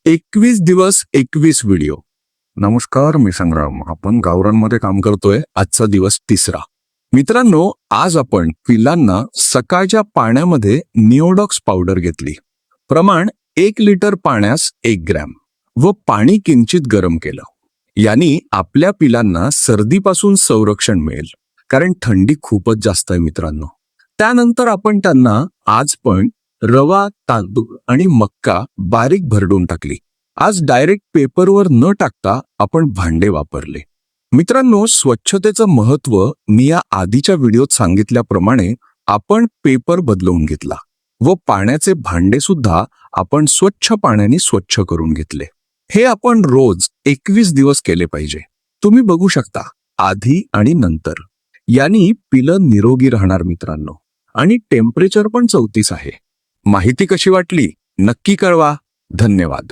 21 दिवस 21 व्हिडिओ. नमस्कार, मी संग्राम. आपण गावरानमध्ये काम करतोय. आजचा दिवस 3रा. मित्रांनो, आज आपण पिलांना सकाळच्या पाण्यामध्ये निओडॉक्स पावडर घेतली. प्रमाण 1 लिटर पाण्यास 1 ग्रॅम व पाणी किंचित गरम केलं. यांनी आपल्या पिलांना सर्दीपासून संरक्षण मिळेल, कारण थंडी खूपच जास्त आहे मित्रांनो. त्यानंतर आपण त्यांना आज पण रवा, तांदूळ आणि मक्का बारीक भरडून टाकली. आज डायरेक्ट पेपरवर न टाकता आपण भांडे वापरले. मित्रांनो, स्वच्छतेचं महत्त्व मी या आधीच्या व्हिडिओत सांगितल्याप्रमाणे आपण पेपर बदलवून घेतला व पाण्याचे भांडे सुद्धा आपण स्वच्छ पाण्याने स्वच्छ करून घेतले. हे आपण रोज 21 दिवस केले पाहिजे. तुम्ही बघू शकता आधी आणि नंतर. यांनी पिलं निरोगी राहणार मित्रांनो. आणि टेम्परेचर पण 34 आहे. माहिती कशी वाटली नक्की कळवा. धन्यवाद.